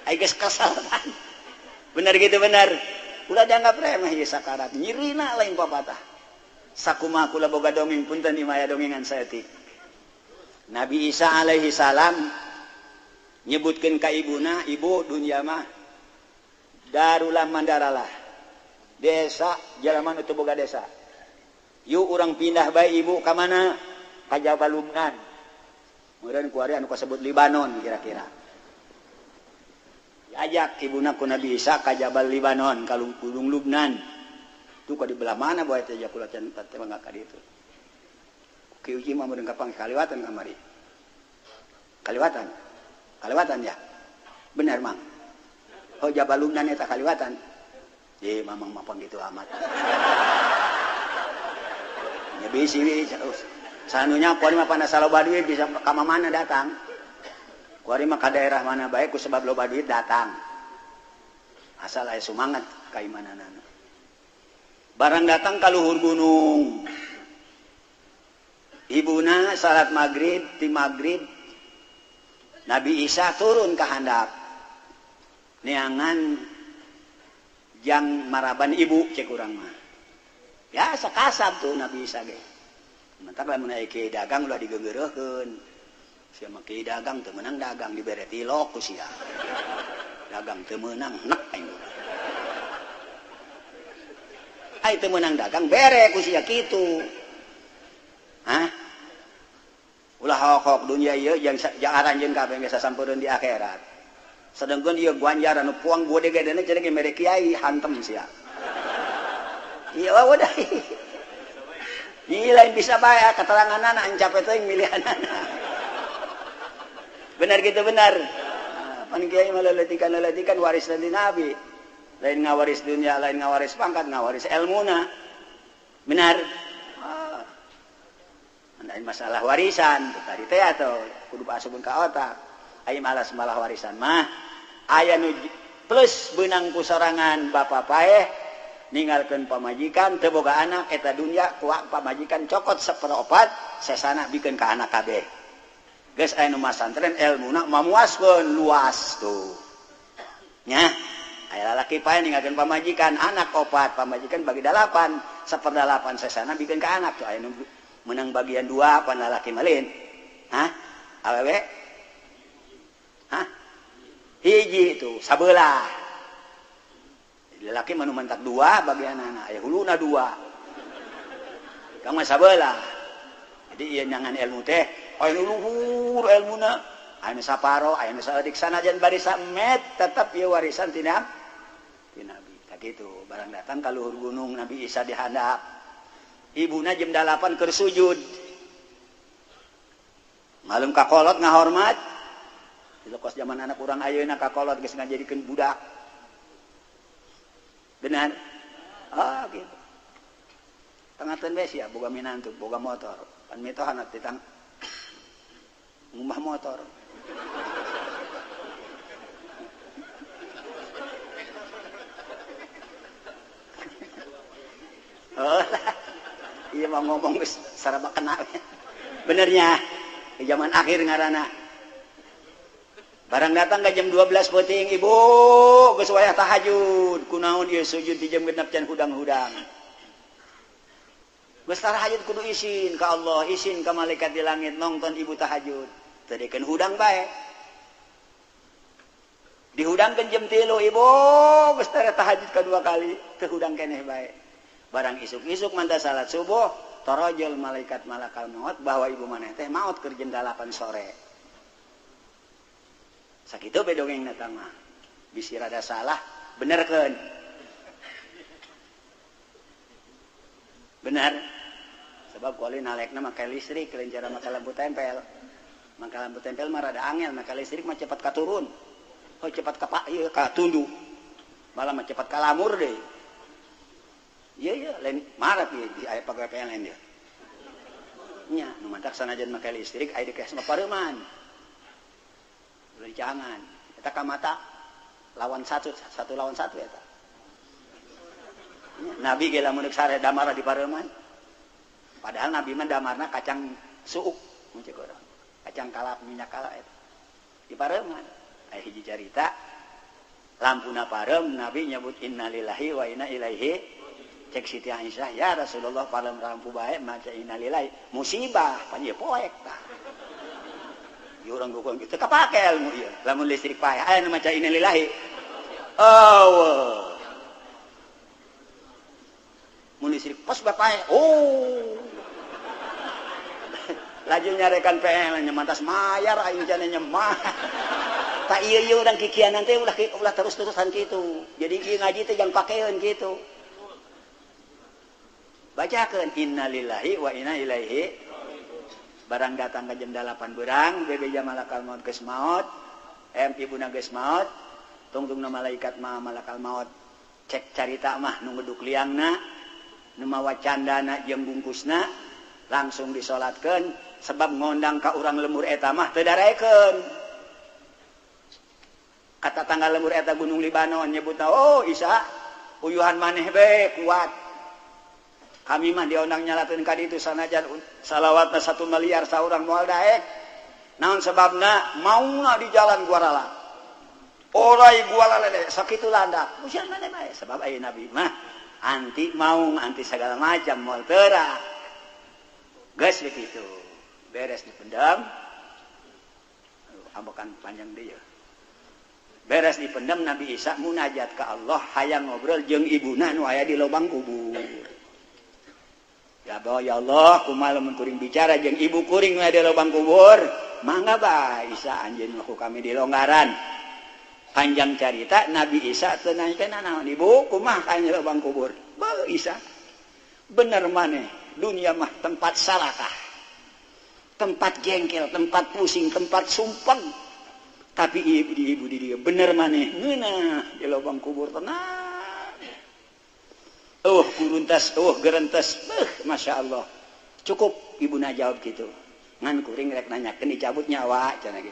S1: Ai geus kesal. Bener gitu benar. Ulah dianggap remeh ieu sakarat. Nyirina lain papatah. Sakumaha kula boga dongeng punten ieu mah dongengan saeutik. Nabi Isa alaihi salam nyebutkeun ka ibuna, ibu dunya mah darulah mandaralah. Desa jalma nu teu boga desa. Yuk urang pindah bae ibu ka mana? Ka Jabal Lubnan. Meureun ku ari anu kasebut Libanon kira-kira. Diajak ibuna ku Nabi Isa ka Jabal Libanon, ka Gunung Lubnan. Tuh ka di belah mana bae teh kula can teh mangga ka ditu. Ki uji mah meureun kapang kaliwatan kamari. Kaliwatan. Kaliwatan ya. Bener mang. Oh Jabal Lubnan eta kaliwatan. Ye mamang mapang gitu amat. Ya bisi sanunya kuari mah panas loba duit bisa ka mana datang. Kuari mah ka daerah mana bae ku sebab loba duit datang. Asal aya sumangat kaimananana. Barang datang ka luhur gunung. Ibuna salat maghrib, ti maghrib Nabi Isa turun ka handap. Neangan jang maraban ibu cek urang mah. Ya sakasab tuh Nabi Isa ge. Mentak lamun aya kiai dagang ulah digeunggeureuhkeun. Sia mah kiai dagang teu meunang dagang dibere tilok ku sia. Dagang teu meunang nek aing urang. Ai teu meunang dagang bere ku sia kitu. Hah? Ulah hok-hok dunya ieu jeung aranjeun kabeh geus sasampeurkeun di akhirat. Sedengkeun ieu ganjaran nu puang gede-gedena cenah ge mere kiai hantem sia. Iya udah. Ieu lain bisa bae keteranganana encape teuing milihanana. Benar gitu benar. Pan kiai mah leletikan-leletikan waris dari Nabi. Lain ngawaris dunia, lain ngawaris pangkat, ngawaris elmuna. Benar. Ah. Lain masalah warisan tadi teh atuh kudu asupkeun ka otak. Aya malas malah warisan mah aya nu plus beunang ku sorangan bapa paeh ninggalkeun pamajikan teu boga anak eta dunya ku pamajikan cokot saperopat sesana bikeun ka anak kabeh. Geus aya nu masantren elmuna mamuaskeun luas tuh. Nya aya lalaki paeh ninggalkeun pamajikan anak opat pamajikan bagi 8 seperdalapan sesana bikeun ka anak tuh aya nu menang bagian 2 pan lalaki malin. Hah? Awewe? Hah? Hiji itu sabelah. Lelaki mah nu mentak 2 bagian anak, aya huluna 2. Kang mah sabelah. Jadi ieu nyangan ilmu teh, aya nu luhur ilmuna, aya nu saparo, aya nu saeutik sanajan bari samet tetep ieu warisan ti Nabi. Tah kitu, barang datang ka luhur gunung Nabi Isa dihandap. Ibuna jam 8 keur sujud. Malum kakolot ngahormat. Di kos zaman anak urang ayeuna kakolot geus ngajadikeun budak. Benar? Ah gitu. Tengateun we sia boga minantu, boga motor. Pan mitohana titang ngumah motor. Oh, iya mau ngomong geus saraba kena. Benernya di zaman akhir ngaranna. Barang datang ke jam 12 peuting, ibu geus wayah tahajud. Kunaon ieu sujud di jam 6 can hudang-hudang. Geus tahajud kudu isin ka Allah, isin ka malaikat di langit nonton ibu tahajud. Teu dikeun hudang bae. Dihudangkeun jam 3, ibu geus tahajud kadua kali, teu hudang keneh bae. Barang isuk-isuk manta salat subuh, torojol malaikat malakal maut bahwa ibu maneh teh maut keur jam 8 sore. Sakitu be dongeng na mah. Bisi rada salah, benerkeun. Benar? Sebab koli nalekna make listrik lain cara make lampu tempel. Make lampu tempel mah rada angel, make listrik mah cepat katurun. Oh cepat ka ieu katunduh. Malah mah cepat kalamur deh. Iya iya lain marah ieu di aya pagawe PLN dia. Nya nu matak sanajan make listrik aya dikes mah pareuman. Ulah dicangan. Eta ka mata lawan satu, satu lawan satu eta. Nabi ge lamun rek sare damar di pareuman. Padahal Nabi mah damarna kacang suuk mun cek urang. Kacang kalap minyak kalap eta. Di pareuman. Aya hiji carita lampuna pareum Nabi nyebut innalillahi wa inna ilaihi. Cek Siti Aisyah, ya Rasulullah pareum lampu bae maca innalillahi musibah pan ieu poek tah. Ieu urang dukung kitu kapake ilmu ieu. Lamun listrik paeh aya nu maca innalillahi. Oh. Mun listrik pos bapae. Oh. Laju nyarekan PLN nya mantas mayar aing cenah nya mah. Tak ieu ieu urang kikianan teh ulah ulah terus-terusan kitu. Jadi ieu ngaji teh jang pakeun kitu. Bacakeun innalillahi wa inna ilaihi. Barang datang ke jam 8 berang bebeja malakal maut geus maot, ibuna geus maot, tungtungna malaikat mah malakal maut. Cek carita mah nu ngeduk liangna, nu mawa candana jeung bungkusna langsung disolatkeun sebab ngondang ka urang lemur eta mah teu daraekeun. Kata tangga lemur eta Gunung Libanon nyebutna, oh Isa, uyuhan maneh be kuat. Kami mah diondang nyalakeun ka ditu sanajan salawatna 1 miliar saurang moal daek. Naon sebabna mauna di jalan guarala. Orai gualalele sakitu landak. Usian maneh bae sebab aya Nabi mah anti maung anti segala macam moal tera. Geus begitu. Beres dipendam. Aduh, ambekan panjang deui. Beres dipendam Nabi Isa munajat ka Allah hayang ngobrol jeung ibuna nu aya di lobang kubur. Ya Allah, ya Allah, kumaha lamun kuring bicara jeung ibu kuring nu aya di lobang kubur, mangga bae Isa anjeun mah ku kami di longgaran. Panjang carita Nabi Isa teu nanyakeun naon ibu kumaha ka lobang kubur. Beuh Isa. Bener maneh, dunia mah tempat salakah. Tempat jengkel, tempat pusing, tempat sumpeng. Tapi ibu di dia bener maneh ngeunah di lobang kubur tenang. Oh kuruntas, oh gerentes, beuh masya Allah. Cukup ibuna jawab gitu. Ngan kuring rek nanyakeun dicabut nyawa cenah ge.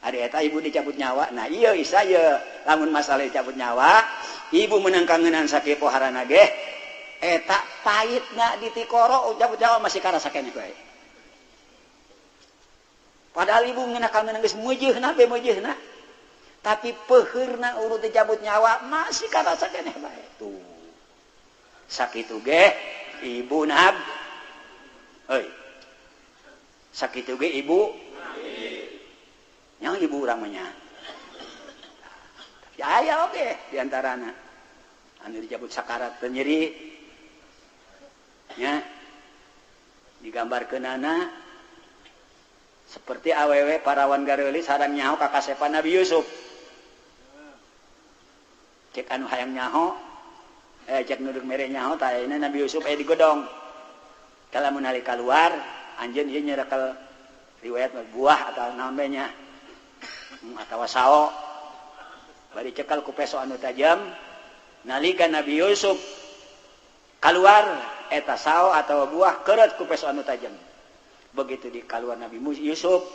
S1: Ari eta ibu dicabut nyawa. Nah ieu Isa ye lamun masalah dicabut nyawa, ibu meunang kangenan sakieu poharana ge eta pahitna ditikoro cabut nyawa masih karasa keneh bae. Padahal ibu ngeunah kangenan geus meujeuhna be meujeuhna. Tapi peuheurna urut dicabut nyawa masih karasa keneh bae. Tuh. Sakitu ge ibu nab. Heuy. Sakitu ge ibu. Yang ibu urang mah nya. Tapi aya oge di antarana. Anu dicabut sakarat teu nyeri. Nya. Digambarkeunana seperti awewe parawan gareulis sareng nyaho ka kasepan Nabi Yusuf. Cek anu hayang nyaho, cek nuduk mere nyaho tah ayeuna Nabi Yusuf aya digodong. Kalamun nalika keluar anjeun ieu nyerekel riwayat buah atau naon bae nya. Atawa sao. Bari cekal ku peso anu tajam. Nalika Nabi Yusuf keluar eta sao atau buah keureut ku peso anu tajam. Begitu di keluar Nabi Yusuf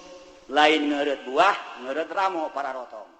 S1: lain ngeureut buah, ngeureut ramo para rotong.